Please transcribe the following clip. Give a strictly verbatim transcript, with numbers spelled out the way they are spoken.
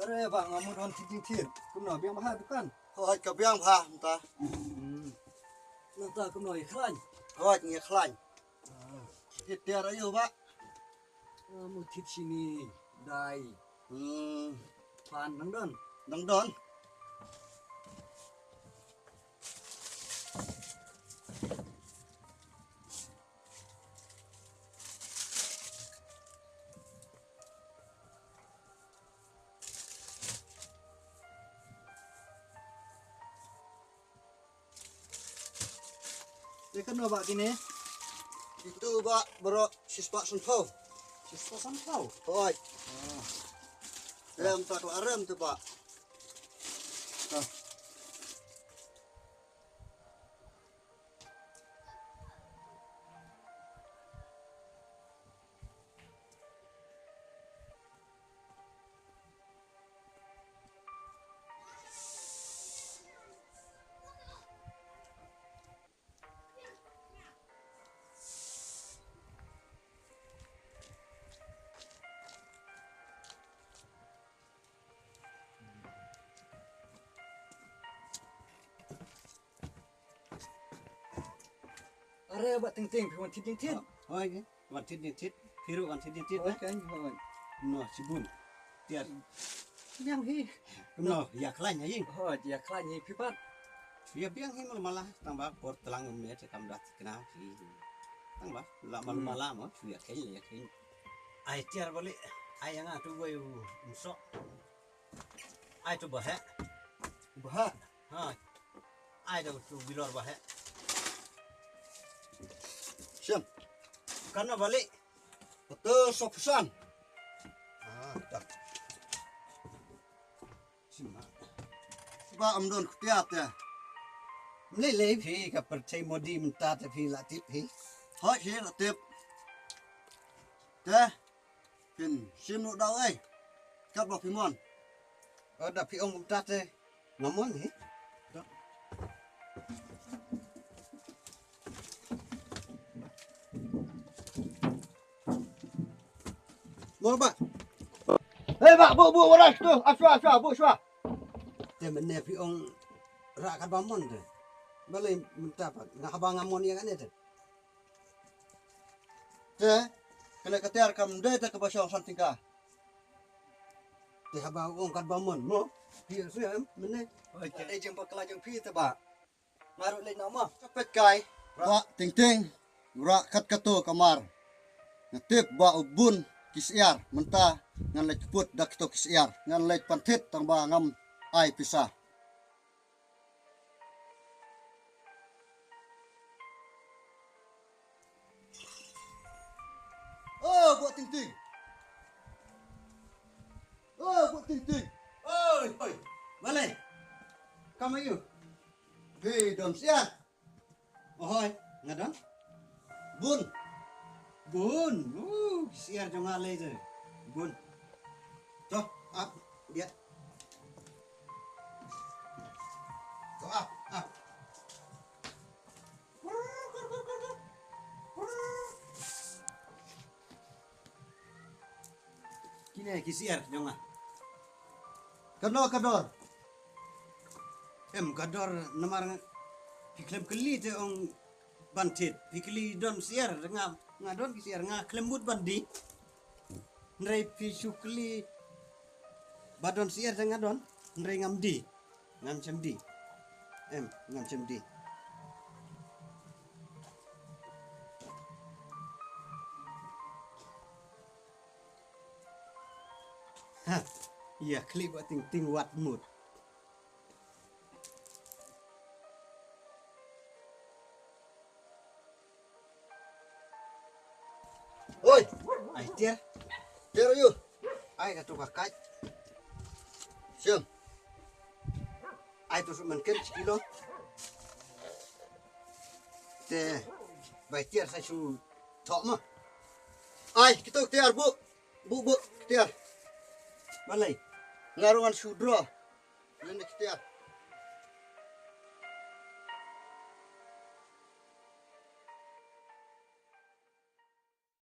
Eh, ba nga mut wan thied jingthied. Kumno, biang bha dukan? Hooid, ka biang bha mynta. Hmm. Nangta kumno, ïa khlaiñ? Hooid, ngi ïa khlaiñ. Ah. Thied tiar aïu ba? Ah, mut thied shini, dai. Hmm. Pan dang don? Dang don. Te katno ba kine? Itu ba baroh shispah sanphew. Shispah sanphew? Hooid. Ah. Rem tak la rem tu ba. Ah. Are ba Tingting, phi wan thied jingthied? Hooid, wan thied jingthied. Phi ruh wan thied jingthied, hooid, eh? Kan, hooid. No, shibun. Tiar. Biang hi. No, ïa khlaiñ ha ïing. Hooid, ïa khlaiñ hi phi pat. Ïa biang hi mal mala, tang ba por tlang me te kam da thikna hi. Tang ba la mal mala mo, shu ïa khlaiñ, ïa khlaiñ. Ai tiar bali, ai ïa nga tu wei u msok. Ai tu ba heh. Ba heh. Ha. Ai da tu bilor ba heh. Shem. Kana bali. Betul sopusan. Ah, tak. Sima. Ba am don kutiat ya. Mlei lei phi ka percaya modi mynta te phi la tip phi. Hoi phi la tip. Te. Phin shim noh daw ei. Kat ba phi mon. Oh, da phi ong mynta te. Nga mon hi. Mo ba. Hei ba, bu bu warai tu. Ashwa ashwa, bu shwa. Te mynne phi ong ra kat ba mon te. Balei mynta pat nga haba nga mon ïa kane te. Te kane ka tiar kam dei te kaba shong san tyngka. Te haba ong kat ba mon mo. Phi ïa shu em mynne. Oi, te dei jingbakla jong phi te ba. Nga ruh leit noh mo. Ka peit kai. Ba Tingting. Rah kat kato ka mar. Nga tip ba u bun ki syiar mynta ngan leit kput da kato ki syiar. Ngan leit pan thied tang ba ngam ai pisa. Oh, Buh Tingting. Oh, Buh Tingting. Oi, oi. Balei? Kam aiu? Phi don syiar? Ohoi, nga don. Bun. Bun. Uh, syiar jong nga lei te. Bun. To, ap, biat. To, ap, ap. Kine ki syiar jong nga. Ka dor, ka dor. Em, ka dor namar nga, phi khlem kylli te ong ban thied. Phi kylli don syiar, nga, nga don ki syiar, nga khlem mut ban die. Hynrei phi shu kylli ba don syiar te nga don, hynrei ngam die. Ngam shym die. Em, ngam shym die. Ha, ïa khlieh Bah Tingting wat mut. Oi, ai tiar. Tiar aïu? Ai kato ka kait. Shem. Ai to shu mynken shi kilo. Te bai tiar sa shu thok ma. Ai kito tiar bu. Bu bu tiar. Balei? Nga ruh ngan shu draw. Ngan tiar.